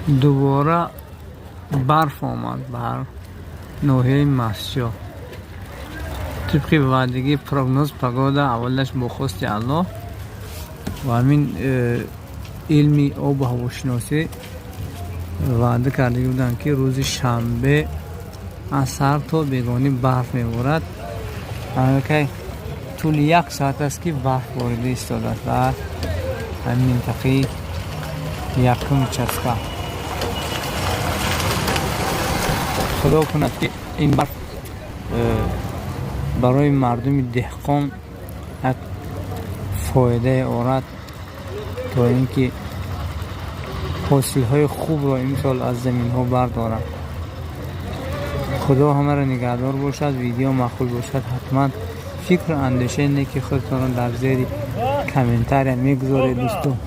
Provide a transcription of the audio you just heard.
Дубора барф омад бар ноҳияи Мастчоҳ. Тибқи ваъдагии прогноз погода, аввалаш бо хости Аллоҳ ва ҳамин илми обу ҳавошиносӣ ваъда карда буданд, ки рӯзи шанбе аз саҳар то бегоҳӣ барф меборад. Аллакай тӯли як соат аст, ки барф борида истодааст дар ҳамин минтақаи якум участка. Худо кунад, ки ин барф барои мардуми деҳқон як фоидае орад, то ин ки ҳосилҳои хубро имсол аз заминҳо бардорад. Худо ҳамаро нигаҳдор бошад. Видео маъқул бошад, ҳатман фикру андешаи неки худтонро дар зери комментария мегузоред, дӯстон.